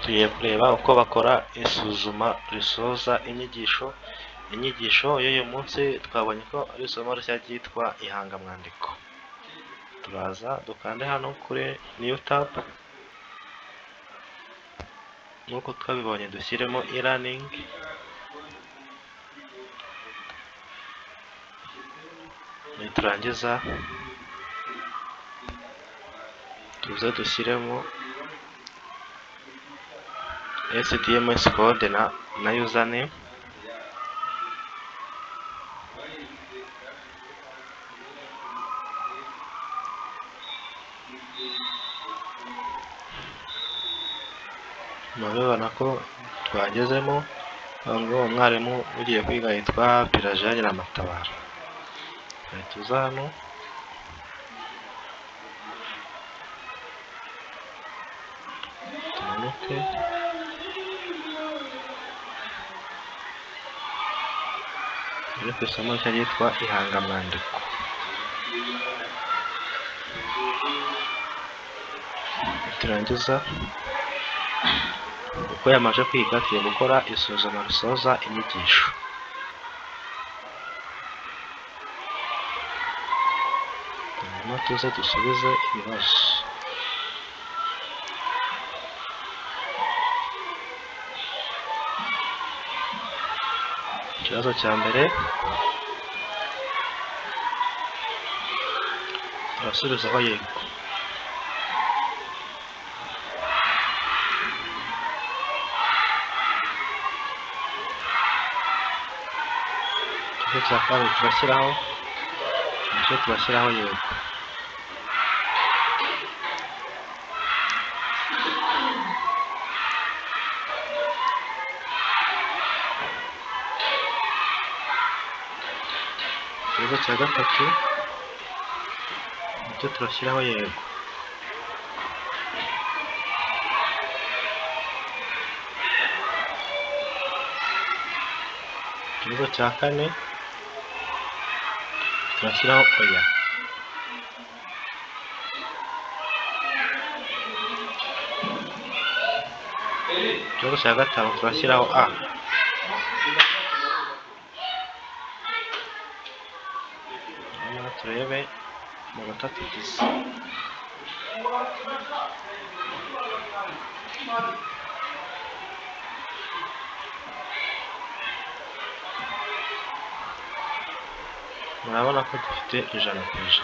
Tugiye kureba uko bakora isuzuma risoza inyigisho. Inyigisho y'uyu munsi twabonye ko ari isomo rishya ryitwa ihangamwandiko. Turaza dukande hano kuri new tab, nk'uko twabibonye dushyiremo e-learning, niturangiza tuze dushyiremo SDMS code na username. Murabibona ko twagezemo ngo umwarimu ugiye kwiga yitwa Pelajiya Nyiramatabaro. Tuza hano tumanuke, turi ku isomo rishya ryitwa ihangamwandiko. Niturangiza uko yamaze kwiga, tugiye gukora isuzuma risoza inyigisho. Hanyuma tuze dusubize ibibazo. Ikibazo cya mbere turasubizaho yego. Ikibazo cya kabiri turashyiraho, nacyo turashyiraho yego. Ikibazo cya gatatu nacyo turashyiraho yego. Ikibazo cya kane turashyiraho oya. Ikibazo cya gatanu turashyiraho a. Hanyuma turebe amanota tugize. Murabona ko dufite 100%.